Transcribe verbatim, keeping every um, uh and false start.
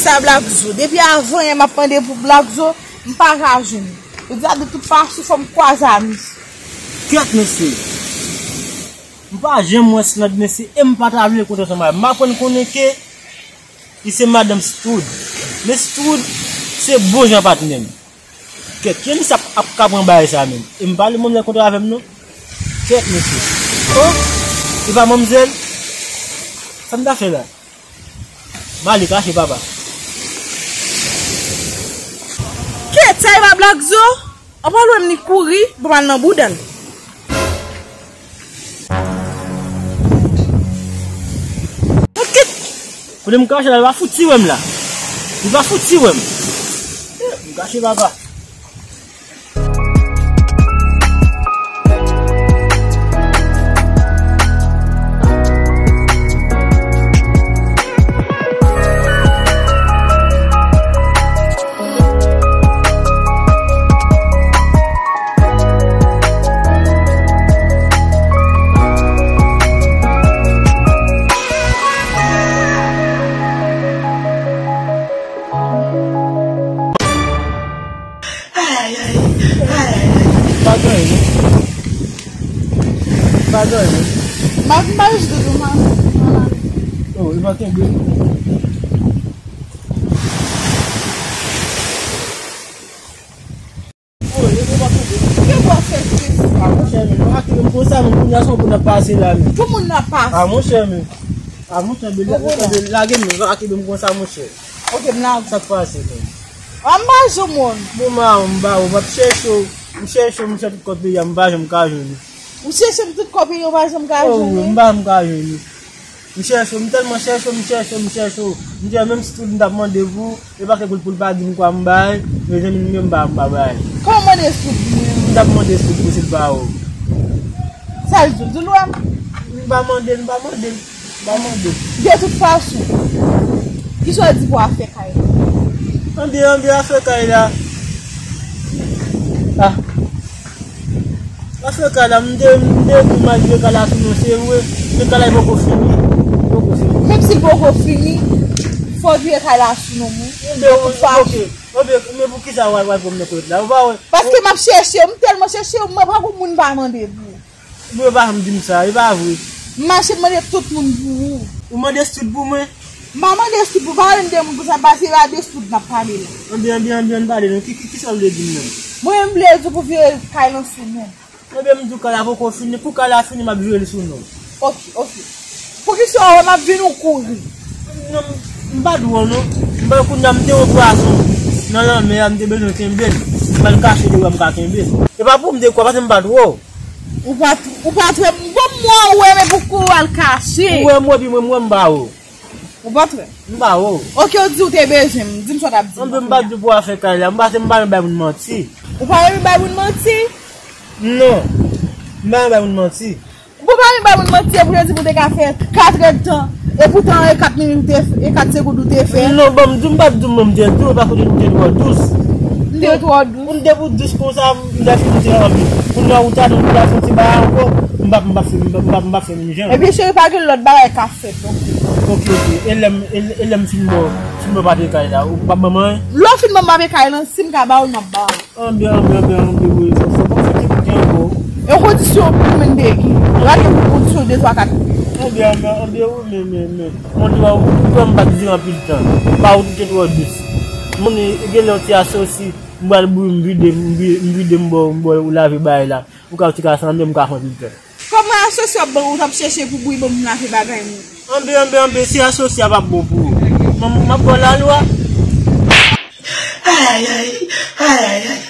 Sa Black Zo. Depi avan yè m ap mande pou Black Zo, m pa ka jwenn li. Yo di a de tout fason fò m kwaze a misye. Kèt mesye. M pa janm wè Slande mesye e m pa ta vle kontre ansanm avè l. M aprann konnen ke li se madanm Stroud. Men Stroud se bon jan patnè m. Kèt, kijan misye ap, ap ka pran bagay sa menm? E m pa vle manmzèl kontre avè m non. Kèt mesye. Oh, e pa manmzèl? Sa m ta fè la? M ale kache papa. Kèt, sa e pa Black Zo? An pa lwen m li kouri, pou m al nan bouda l. Kèt! Kote m kache la, li pa fouti wè m la. Li pa fouti wè m. M kache papa. Ay, ay, ay, ay, ay. Pa gen anyen. Pa gen anyen. M ap, m ap jis dodo, m ap, m ap ale. Oh, li pa kenbe. Oh, li pa kenbe. Ke w ap fè kris? Ah, monchè, men, pa kenbe m konsa, men, kounye a se yon moun ap pase la, men. Ki moun ap pase? Ah, monchè, men. Ah, monchè, men, lage m, pa kenbe m konsa, monchè. Ok, m lage. Sa k pase, men? Ah, m pa jwenn moun. Bon, m a, m ba ou, m ap chèche w, m chèche w, m chèche tout kò peyi a, m pa janm ka jwenn ou. Ou chèche m tout kò peyi a, ou pa janm ka jwenn li? Oh, wi, m pa janm ka jwenn li. M chèche w, m tèlman chèche w, m chèche w, m chèche w. M di, menm si tout m t ap mande pou, e pa ke pou, pou l pa di m kwa m bay, men zanmi m, m pa, m pa bay. Kòman mande sou pou mwen? M t ap mande sou pou si l ba ou. Sa l di w? Di l wè m? M pa mande l, m pa mande l. Ba mande. De tout fason, kisa w di pou afè kay la? Anbyen, anbyen, afè kay la. Ah. Afè kay la, m te, m te di m al vire kay la sou non, se vre, men kay la poko fini. Poko fini. Menm si l poko fini, fò w vire kay la sou non mwen. Anbyen, de tout fason. Ok, anbyen, men poukisa w al, w al pran m nan kote la? Ou pa wè? Paske m ap chèche w, m tèlman chèche w, mwen pa gon moun m pa mande pou ou. Bon, yo pa janm di m sa, e pa vre. M mache mande tout moun pou ou. Ou mande Stroud pou mwen? M pa mande Stroud pou, pa pale m de moun konsa, paske e pa de Stroud n ap pale la. Anbyen, anbyen, anbyen, ann pale non. Ki, ki, kisa w vle di m menm? Mwen, m vle di w pou vire kay lan sou non. Anbyen, m di w kay la poko fini. Pou kay la fini, m ap vire l sou non. Ok, ok. Poukisa w wè m ap vin ou kouri? Non, m, m pa di w non. M pa kounye a, m te yon pwason nan lanmè a, m te bezwen kenbe l. M al kache de wè m ka kenbe l. E pa pou m dekwa, paske m pa di w. Ou pa t-, ou pa t wè m. Bon, m wè w, men pou kouri al kache. Ou wè m, epi mwen, m wè m pa w. Ou pa t wè? M pa w. Ok, ou di ou te bezwen m. Di m sa w t ap di m. Anbyen, m pa di w pou afè kay la. M pa, m pa renmen bay moun manti. Ou pa renmen bay moun manti? Non. M pa renmen bay moun manti. Ou pa renmen bay moun manti, epi w di m ou te ka fè katrè d tan, e poutan e kat minit ou te f-, e kat segonn ou te fè. Non, bon, m di, m pa t di w, m te di w, pa kote m te twò dous. M te twò dous. Ou m te pou dous konsa, m ta fin di anpil. Kounye a ou ta di m pou ta fè ti bagay ankò, m pa, m pa fè, m pa, m pa, m pa fè menm jan. Epi cheri, pa gen lòt bagay k ap fèt non. Ok, ok. E lè m, e, e lè m fin ba w, fin ba w papye kay la, ou p ap ban m anyen? Lè w fin ban m papye kay lan, si m ka ba w, m ap ba w. Anbyen, anbyen, anbyen, anbyen, wi. Fò, fò, fò m fè ti koute ankò. Yon kondisyon pou mwen te gen. Gade yon kondisyon de, twa, kat. Anbyen, anbyen, anbyen, wi, men, men, men. Mwen di w, ou kwè m pa t vire anpil tan. M pa ou te twò dous. Moun, e, gen lè yon ti asosi, m pral bouyi, m vide, m vi-, m vide, m ba w, m ba w, ou lave bagay la. Ou ka, ou ti ka sanble, m ka fè anpil tan. Kòman asosi w ap ban ou t ap chèche pou bouyi ban m lave bagay mwen? Anbyen, anbyen, anbyen, si asosi a p ap bon pou ou. M, m ap ba w lalwa. Ay, ay, ay, ay, ay.